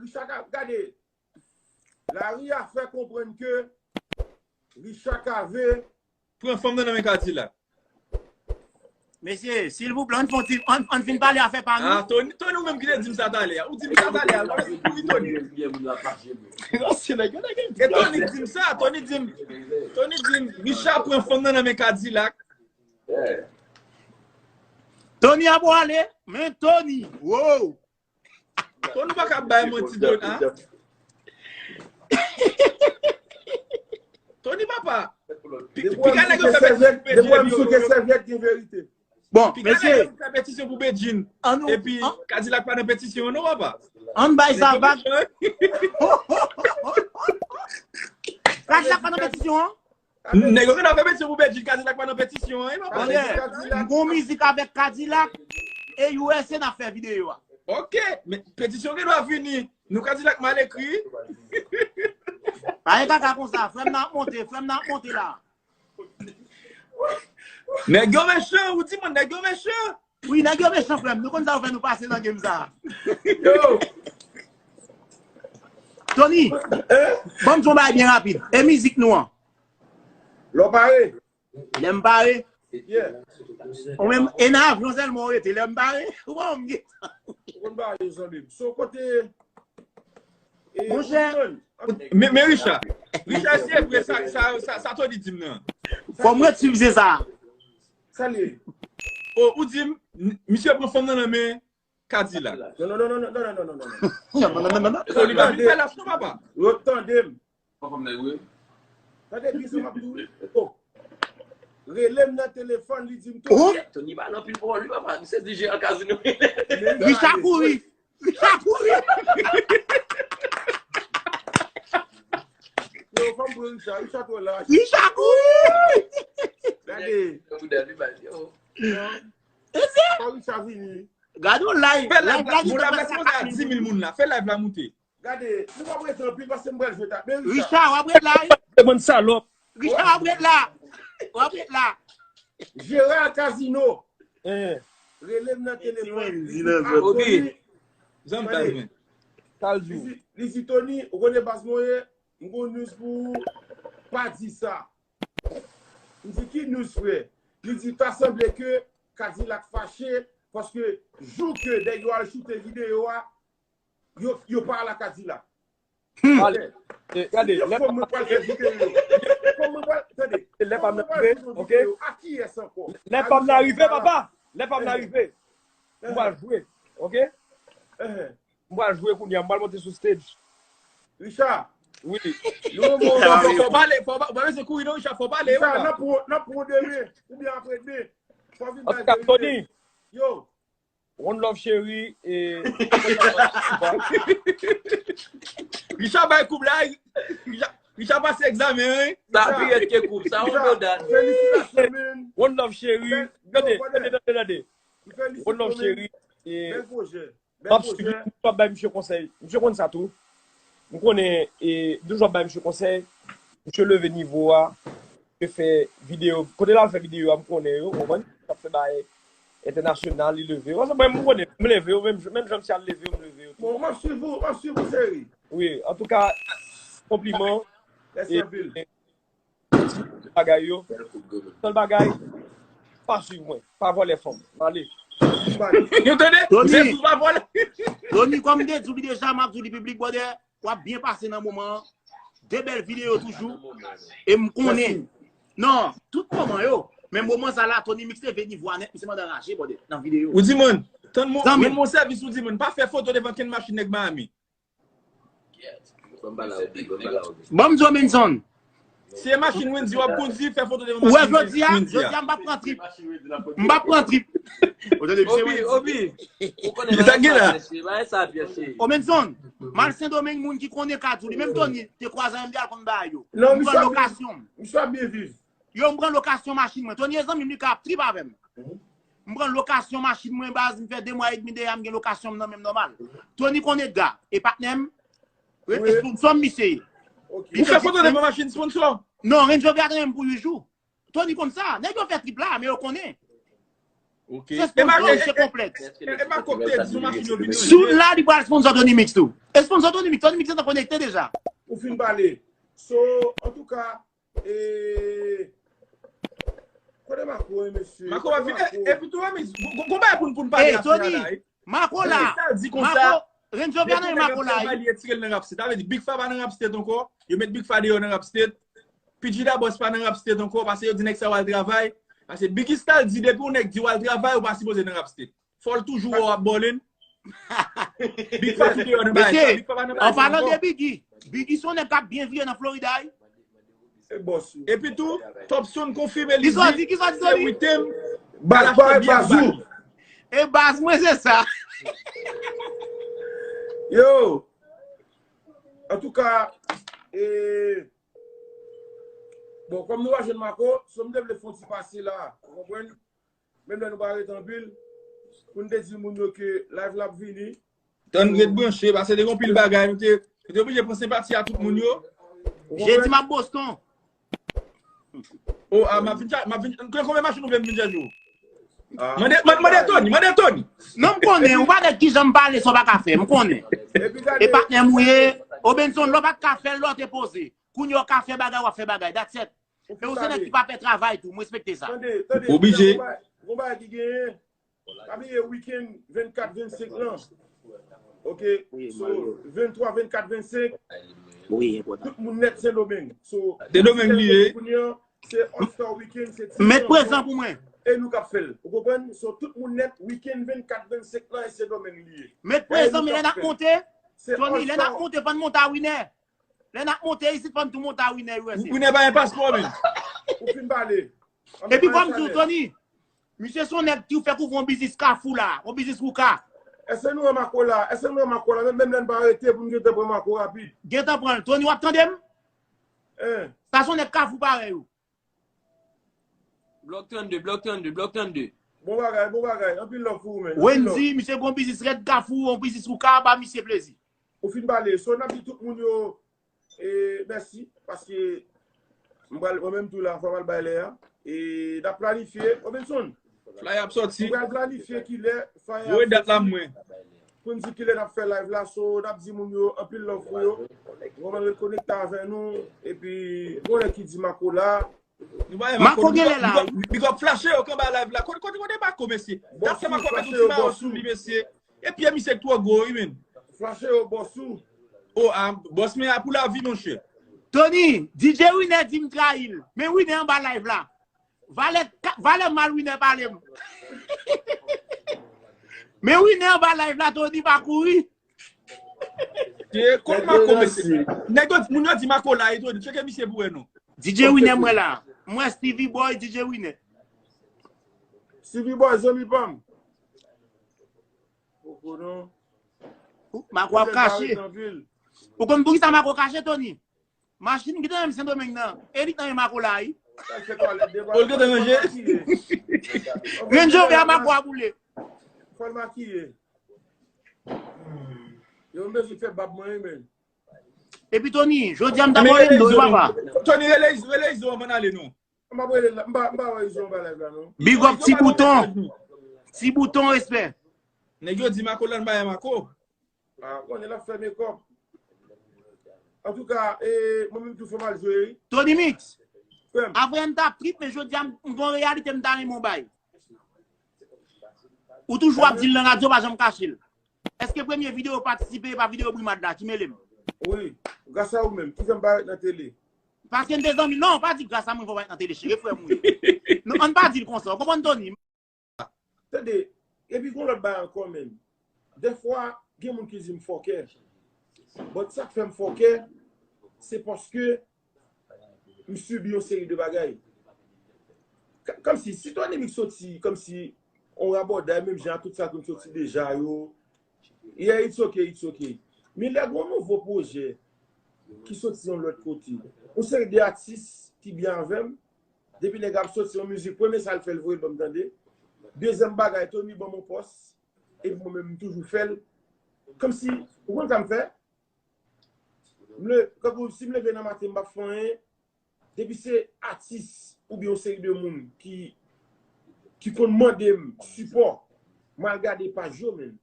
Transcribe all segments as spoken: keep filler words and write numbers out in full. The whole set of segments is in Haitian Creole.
Richard Cavé, gade, lari a fè konprann ke Richard Cavé pran fanm nan nan men Kadilak. Mesye, silvouplè, ann fè yon ti, ann, ann fin pale afè pa nou. Ah, Tony, Tony, ou menm ki te di m sa talè a. Ou di m sa talè a, ou di m Tony. Non, se nèg yo, nèg yo. E Tony di m sa, Tony di m, Tony di m, Richard pran fanm nan nan men Kadilak. Tony ap wale, men Tony, wow. Tony pa ka bay manti Tony, a? Tony papa. Pika nèg yo fè betiz pou Bedjine yo. Sèvyèt gen verite. Bon, pika nèg yo fè petisyon pou Bedjine. Epi Kadilak pa nan petisyon an non papa. Ann bay sa vag. Kadilak pa nan petisyon an? Nèg yo gentan fè petisyon pou Bedjine, Kadilak pa nan petisyon an, papa. Brother, m gon mizik avèk Kadilak e U S A n ap fè videyo a. Ok, men petisyon gen dwa vini. Nou Kadilak mal ekri. Pa gen kaka konsa, frè m nan ap monte, frè m nan ap monte la. Nèg yo mechan, ou di mwen nèg yo mechan. Wi, nèg yo mechan frè m. Nou konn sa yo fè nou pase nan game sa. Yo. Tony, ban m di yon bagay byen rapid. E mizik nou an? Lè w pare. Lè m pare. Yeah. Ou menm, e nan avyon sèlman ou rete. Lè m pare, ou wè m gen. Ou konn bagay yo zanmi m. So kote Monchè. Men Richard, Richard se vre sa sa sa sa Tony di m nan. Fò m ret swiv se sa. Sa li ye? O ou di m misye pran fanm nan nan men Kadilak. Non non non non non non non non non non. Non non non non non. Tony pa vin fè lach non papa. Yo tande m. Papa m nan vre. Tande byen sa m ap di w wi. O. Rele m nan telefòn li di m Tony. Tony pa nan anpil pawòl wi papa. Misye di jeran kazino. Richard kouri. Richard kouri. Yo, fò m pran Richard. Richard twò lach. Richard kouri. Gade. Yo, yo. Ese. Fò Richard vini. Gade yon live. Fè live la, moun ap lese monte a dis mil moun la. Fè live la moute. Gade, nou p ap rete anpil paske m pral jwe ta. Men Richard. Richard, w ap ret la wi. Demann salòp. Richard, w ap ret la. W ap ret la. Jeran Kazino. Rele m nan telefòn. Li di Tony. Zanmi baz mwen. Li di Tony, ou konnen baz mwen ye? M gon news pou ou. Pa di sa. M di ki news frè? Li di ta sanble ke Kadilak fache paske jou ke nèg yo al choute videyo a, yo, yo pa al a Kadilak. Gade, lè fanm mwen pral fè videyo. Fanm mwen pral, tande. Lè pa m nan rive, ok? A kiyès ankò? Lè pa m nan rive, papa. Lè pa m nan rive. M pral jwe, ok? M pral jwe kounye a, m pral monte sou stage. Richard. Wi. Fò pale, fò pa bezwen kouri non Richard, fò pale. Richard, n ap pran, n ap pran demen, oubyen apre demen. Fò vin bay verite. Tony. Yo. One love cheri. Richard bay koub la. Richard pase egzamen wi. Sa pi rèd ke koub. Sa yon dodas. Felisitasyon men. One love cheri. Tande, tande, tande, tande. One love cheri. Bèl pwojè. M ap swiv li, m toujou ap bay misye konsèy. Misye konn sa tou. M konnen, e, m toujou ap bay misye konsèy. Misye leve nivo a. Misye fè videyo. Kote l al fè videyo a, m konnen yo, w konprann? L ap fè bagay entènasyonal, li leve yo. Paske mwen, m konnen, m leve yo, menm, menm jan misye al leve yo, m leve yo tou. Bon, m ap swiv ou, m ap swiv ou, seri. Wi, antouka, konpliman. Mèsi anpil. Ti bagay yo. Sèl bagay, pa swiv mwen. Pa vòlè fanm. M ale. Yo tande? Tony, pa vòlè. Tony, kòm m te di w li deja, m ap di w li piblik, brother, w ap byen pase nan moman an. De bèl videyo toujou. E m konnen. Non, tout moman yo. Men moman sa la, Tony Mix leve nivo a nèt, misye mande raje, brother, nan videyo. Ou di mwen, tann mwen, rann mwen sèvis, ou di mwen, pa fè foto devan kenn machin nèg Miami. Ban m di w Menson. Si e machin Wendy w ap kondui, fè foto devan machin Wendy a. Ou wè jodi a, jodi a m p ap pran trip. M p ap pran trip. Ou tande, misye Wendy. Obi, Obi. Ou konnen bagay sa pyès, cheri. Bagay sa pyès, cheri. O Menson, m al Sendomeng, moun ki konnen ka di w li. Menm Tony te kwaze a, m te al konn bagay yo. M pran lokasyon. Misye ap byen viv. Yo, m pran lokasyon machin mwen. Tony e zanmi m, li ka ap trip avè m. M pran lokasyon machin mwen, baz, m fè de mwa edmi dèyè a, m gen lokasyon m nan men m nòmal. Tony konn Edga, e patnè m, e sponsò m misye ye. Ou fè foto devan machin sponsò? Non, Range Rover a te renmen m pou uit jou. Tony konn sa, nèg yo fè trip la, men yo konnen. Ok. Se sponsor, se konplèks. E Marco te di machin yo vin. Soon la, li pral sponsor Tony Mix tou. E sponsor Tony Mix, Tony Mix te konekte deja. Ou fin pale. So, antouka, e, kote Marco, e, mesye? Marco va vin. Epi tou, Remix, gon bagay pou n pale. Hey, Tony, Marco la. Sa di konsa. Marco, Renn Jovya nan Marco la. Li retire l nan rap state. Sa vle di Big Fa pa nan rap state ankò. Yo met Big Fa deyò nan rap state. P G Da Boss pa nan rap state ankò, paske yo di nèg sa w al travay. Paske Biggie Stalls di depi yon nèg di w al travay, ou pa sipoze nan rap state. Fò l toujou wè w ap bòlin. Big Fa tou deyò nan bagay sa. Big Fa pa nan bagay sa ankò. Mesye, an palan de Biggie, Biggie se yon nèg k ap byen vire nan Florida, wi. E bòs ou. Epi tou, Topson konfime li di se Witem. Baz, baz, baz ou. E baz mwen se sa. Yo. Antouka, e, bon, kòm nou pa jwenn Marco, so m te vle fè yon ti pase la. Ou konprann? Menm lè nou pa ret anpil, pou n te di moun yo ke live la ap vini. Tann, ret branche, paske te gen anpil bagay, nou te, nou te oblije pran senpati a tout moun yo. Jedi m ap Boston. O, a, m ap vin, m ap vin, konbyen machin ou vle m vin chèche w? Mande, mande, mande Tony, mande Tony. Non, m konnen, ou pa nèg ki janm pale sa w pa ka fè, m konnen. E patnè m ou ye, Obenson, lè w pa t ka fè l, lè w te poze. Kounye a w ka fè bagay, w ap fè bagay, that's it. E ou se nèg ki pa pè travay tou, m respekte sa. Tande, tande, oblije. Gon bagay ki genyen, pa bliye wikenn vennkat vennsenk lan. Ok, so, venntwa, vennkat, vennsenk, tout moun nèt Sendomeng. So, Sendomeng li ye. Se All Star Weekend, se ti met prezan pou mwen. E nou k ap fè l. Ou konprann? So, tout moun nèt, wikenn vennkat, vennsenk lan, e Sendomeng li ye. Met prezan, men lè n ap monte, Tony, lè n ap monte, fò n monte a Winè. Lè n ap monte isit, fò n tou monte a Winè, U S A. Winè pa gen paspò, men. Ou fin pale. Epi fò m di w, Tony, misye se yon nèg ki fèk ouvri yon biznis Kafou la, yon biznis Wouka. Èske nou wè Marco la? Èske nou wè Marco la? Menm, menm lè n pa rete pou n gentan pran Marco rapid. Gentan pran l. Tony, w ap tande m? Sa se yon nèg Kafou parèy ou. Blòk trannde, blòk trannde, blòk trannde. Bon bagay, bon bagay. Anpil love pou ou, men. Wendy, misye gon biznis rèd Kafou, yon biznis Wouka, ba misye plezi. Ou fin pale. So, n ap di tout moun yo, e, mèsi, paske m pral, mwen menm tou la, fò m al bay lè a. E n ap planifye. Robinson, flyer ap sòti. M pral planifye kilè flyer ap sòti. Voye dat la mwen. Pou n di kilè n ap fè live la. So, n ap di moun yo, anpil love pou yo. Ou konprann, ret konekte avè nou. Epi, gon lè ki di Marco la. Nou pa Marco gen lè la. Big up, big up, flache yo k anba live la. Kote, kote, kote Marco, mesye? Dat se Marco met yon ti mayo sou li, mesye. E pye misye twò gwo, wi, men. Flache yo, bòs ou. O, a, bòs men a pou lavi, monchè. Tony, D J Winè di m trayi l. Men Winè anba live la. Valè, ka- valè mal Winè pale m. Men Winè anba live la, Tony pa kouri. Ye, kòm Marco, mesye. Nèg yo, moun yo di Marco la, e Tony, tcheke misye pou wè non. D J Winè mwen la. Mwen Stevie Boy, D J Winè. Stevie Boy, zanmi pa m. Poko non. Ou, Marco ap kache. Ou konn poukisa Marco kache, Tony? Machin ki te nan Sendomeng nan, e li k nan men Marco la, wi. Sa se twalèt de bwa. Ol te ranje. Range Rover a Marco a boule. Fò l makiye. Yo, m bezwen fè bab mwen, wi, men. Epi Tony, jodi a m ta voye l do, wi, papa. Tony, rele Izo, rele Izo anvan n ale, non. M pa wè, m pa, m pa wè Izo anba live la, non. Big up Ti Bouton. Ti Bouton, respè. Nèg yo di Marco la, m pa wè Marco. Ah, konnen l ap fè makeup. Antouka, e, mwen menm tou fò m al jwe, wi. Tony Mix. Frè m. Avè n t ap trip, men jodi a m, m gon reyalite m ta renmen w bay. Ou toujou ap di l nan radyo, pa janm kache l. Èske premye videyo w patisipe e pa videyo Brimad la ki mele m? Wi, gras a ou menm, ki fè m parèt nan tele. Paske n te zanmi. Non, pa di gras a mwen fò w parèt nan tele, chire frè m ou ye. Non, ann pa di l konsa, ou konprann, Tony? Tande, epi gon lòt bagay ankò, menm. Dèfwa, gen moun ki di m fòkè. But sa k fè m fòkè, se paske m sibi yon seri de bagay. K- Kòmsi, si Tony Mix soti, kòmsi, on rabòday, menm jan a tout sa ki m soti deja yo, yeah, it's okay, it's okay. Men lè gon nouvo pwojè ki soti yon lòt kote, yon seri de atis ki byen avè m, depi nèg ap soti yon mizik, premye sa l fè, l voye l ban m tande. Dezyèm bagay, Tony ban m yon pòs, epi mwen menm, m toujou fè l. Kòmsi, ou konn sa m fè? M le, kankou si m leve nan maten, m p ap fè anyen. Depi se atis oubyen yon seri de moun ki ki konn mande m sipò, m al gade paj yo, menm.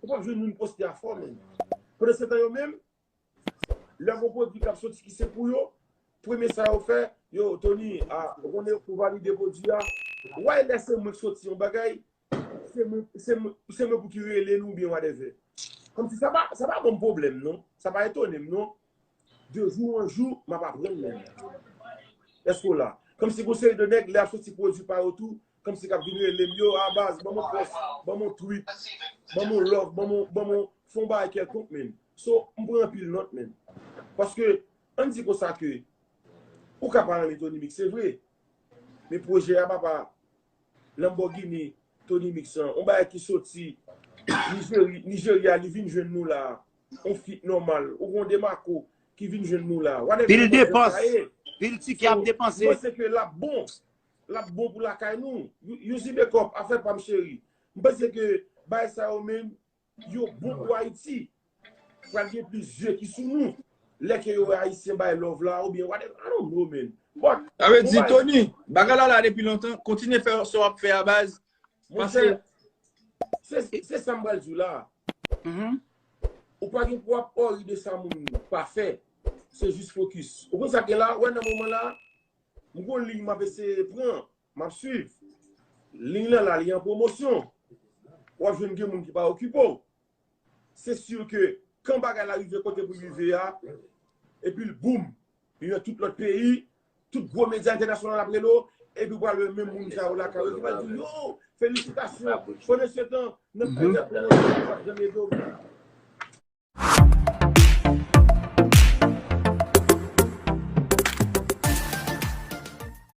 Ou p ap jwenn moun poste afè w, menm. Pandan se tan yo menm, lè gon pwodui k ap soti ki se pou yo, premye sa yo fè, yo, Tony, a, ou konnen pou valide pwodui a, w a lè se mwen k soti yon bagay, se mwen, se mwen, se mwen pou ki rele nou oubyen whatever. Kòmsi sa pa, sa pa ban m pwoblèm, non. Sa pa etone m, non. De jou an jou, m ap aprann menm. Èske w la? Kòmsi gon seri de nèg, lè y ap soti pwodui pa yo tou, kòmsi k ap vin rele m, yo, a baz, ban m yon pòs, ban m yon tweet, ban m yon love, ban m yon, ban m yon, fè yon bagay kèlkonk, menm. So, m pran anpil nòt, menm. Paske, ann di konsa ke, ou ka pa renmen Tony Mix, se vre. Men pwojè a, papa, Lamborghini, Tony Mix an, yon bagay ki soti Nijeri-, Nijerya, li vin jwenn nou la. Yon fit nòmal. Ou gon Demarco ki vin jwenn nou la. Whatever. Pil depans, pil tikè ap depanse. Mwen panse ke l ap bon. L ap bon pou lakay nou. Yuzi Bekòp, afè pa m cheri. M panse ke bagay sa yo menm, yo bon pou Ayiti. Pral gen plis zye ki sou nou. Lè ke yo wè Ayisyen bay love la, oubyen whatever, I don't know, man. But, sa vle di, Tony, bagay la la depi lontan, kontinye fè sa w ap fè a baz. Monchè, se, se sa m pral di w la. Ou pa gen pou w ap ori de sa moun pa fè. Se jis fokis. Ou konn sa k gen la, wè nan moman la, m gon liy m ap eseye pran, m ap swiv. Liy lan la, li an pwomosyon. W ap jwenn gen moun ki pa okipe w. Se si ke kan bagay la rive kote pou l rive a, epi l boum, li nan tout lòt peyi, tout gwo medya entènasyonal ap rele w, epi w pral wè menm moun sa yo lakay ou ki pral di w, yo, felisitasyon, pandan se tan, nan kay la pwomosyon, w ap janm ede w.